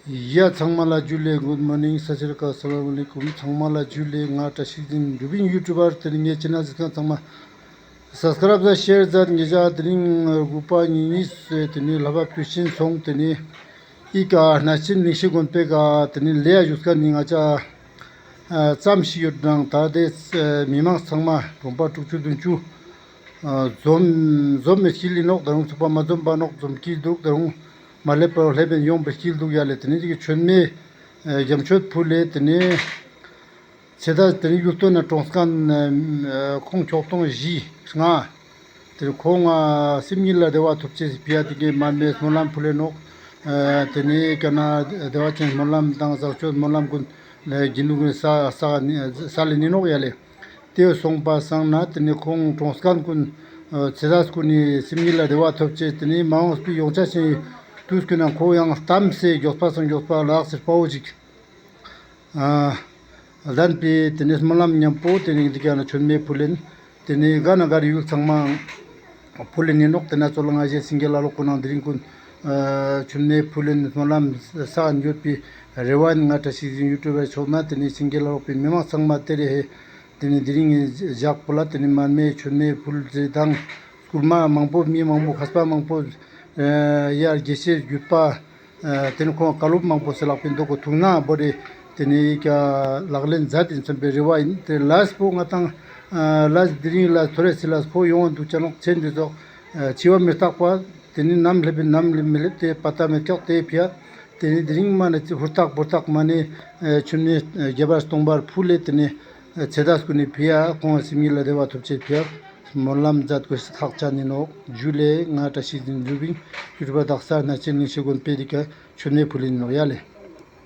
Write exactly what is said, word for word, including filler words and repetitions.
ཡ་ཚང་མ་ལ་ཇུ་ལེ། Good morning, སད་སི་རི་ཨ་ཀཱལ། སཱ་ལམ་ཨ་ལེ་ཀུམ། ཚང་མ་ལ་ཇུ་ལེ། ང་བཀྲ་ཤིས་འཛིན་རུ་བིན་ཡུ་ཊུབ་པར། དེ་ནི་ངའི་ཆེ་ནལ་གཟིགས་མཁན་ཚང་མ་སབ་སི་ཀ་རབ་ཛད་ཤེར་ཛད། ངེད་ཅག་དེ་རིང་དགུ་པ་ཉིན་གཉིས་སེ་དེ་ནི་ལྷ་བབས་དུས་ཆེན་སོང་། དེ་ནི་ཨི་ཀ་གནས་ཆེན་གླིང་བཞི་དགོན་པའི་ཀ་དེ་ནི་ལེ་ཡ་བཞུགས་མཁན་ནི་ང་ཅག་ཙམ་ཞིག་ཡོད་ནའང་ད་དེ་མི་མང་ཚང་མ་གྲོང་པ་དྲུག་ཅུ་བདུན་ཅུ་འཛོམས་འཛོམས་མི་ཤིལ་ལི་ནོག། ད་རུང་ཚུགས་པ་མ་འཛོམས་པ་ནོག། འཛོམས་ཀྱི་འདུག། ད་རུང་མ་སླེབས་པ་སླེབས་པའི་ཡོང་བའི་ཤིལ་འདུག་ཡ་ལེ། དེ་ནི་དེ་གི་མཆོད་མེ་རྒྱ་མཆོད་ཕུལ་ལེ། དེ་ནི་ཚེ་ད་དེ་ནི་ཡུལ་སྟོད་ན་གྲོངས་མཁན་ཁོང་ཁྱོག་སྟོང་བཞི་ལྔ། དེ་ནི་ཁོང་སེམས་ཉིད་ལ་བདེ་བ་ཐོབ་ཅེས་སི་ཕི་ཡ་དེ་གི་མར་མེ་སྨོན་ལམ་ཕུལ་ལེ་ནོག། དེ་ནི་ཀ་ན་བདེ་བ་ཅན་སྨོན་ལམ་དང་བཟང་སྤྱོད་སྨོན་ལམ་ཀུན་དགེ་འདུན་ཀུན་ས་ས་ས་ལེ་ནི་ནོག་ཡ་ལེ། དེ་སོང་པ་སང་ན་དེ་ནི་ཁོང་གྲོངས་མཁན་ཀུན་ཚེ་ད་ཀུན་ནི་སེམས་ཉིད་ལ་བདེ་བ་ཐོབ་ཅེས། དེ་ནི་མ་འོངས་པའི་ཡོང་ཆ་ཞིག་དུས་ཀུན་ན་ཁོ་ཡང་གཏམ་སེ་མགྱོགས་པ་སང་མགྱོགས་པ་ལགས་སེ་དཔའ་བོ་ཅིག་ལྡན་པའི་དེ་ནི་སྨོན་ལམ་མཉམ་པོ་དེ་ནི་འདི་ཀ་ན་མཆོད་མེ་ཕུལ་ལེན། དེ་ནི་ག་ན་ག་རི་ཡུལ་ཚང་མ་ཕུལ་ལེན་ནི་ནོག། དེ་ན་ཚོ་ལ་ང་ཞེ་སེང་གེ་ལ་ལོག་ཀུན་ནང་དེ་རིང་ཀུན་མཆོད་མེ་ཕུལ་ལེན་སྨོན་ལམ་ས་འགྱོད་པའི་རེ་བ་ཡིན། ང་བཀྲ་ཤིས་འཛིན་ཡུ་ཊུབ་པར་ཕྱོགས་ན་དེ་ནི་སེང་གེ་ལ་ལོག་པའི་མི་མང་ཚང་མ་དེ་རེ་ཧེ། དེ་ནི་དེ་རིང་ཞག་པོ་ལ་དེ་ནི་མར་མེ་མཆོད་མེ་ཕུལ་ཟེར་དང་སྐུལ་མ་མང་པོ་མི་མང་པོ་མཁས་པ་མང་པོ་ཡར་དགེ་བཤེས་བརྒྱུད་པ། དེ་ནི་ཁོང་བཀའ་སློབ་མང་པོ་སེ་ལག་པའི་མདོ་གོ་ཐུག་ན་བོ་རེ་དེ་ནི་ཀ་ལག་ལེན་མཛད་དེ་མཚོན་པའི་རེ་བ་ཡིན། དེ་ལས་པོ་ང་དང་ལས་དེ་རིང་ལ་ཐོ་རེ་སི་ལས་པོ་ཡོང་བ་འདུག་ཅ་ནོག། ཚེ་འདི་ཚོགས་འཆི་བ་མི་རྟག་པ། དེ་ནི་ནམ་སླེབས་པའི་ནམ་སླེབས་མི་སླེབས་དེ་པ་ཏ་མེད་ཀྱག། དེ་ཕི་ཡ་དེ་ནི་དེ་རིང་མ་ནི་ཧུར་ཐག་བུར་ཐག་མ་ནི་མཆོད་མེ་བརྒྱ་པ་སྟོང་པར་ཕུལ་ལེ། དེ་ནི་ཚེ་ད་ཀུན་ནི་ཕི་ཡ་ཁོང་སེམས་ཉིད་ལ་བདེ་བ་ཐོབ་ཅེས་ཕི་ཡ་སྨོན་ལམ་མཛད་དགོས་ཤེས་ཐག་ཆད་ནི་ནོག། ཇུ་ལེ། ང་བཀྲ་ཤིས་འཛིན་རུ་བིན་ཡུ་ཊུབ་པར་དག་ས་གནས་ཆེན་གླིང་བཞི་དགོན་པའི་དེ་ཀ་མཆོད་མེ་ཕུལ་ལེན་ནི་ནོག་ཡ་ལེ།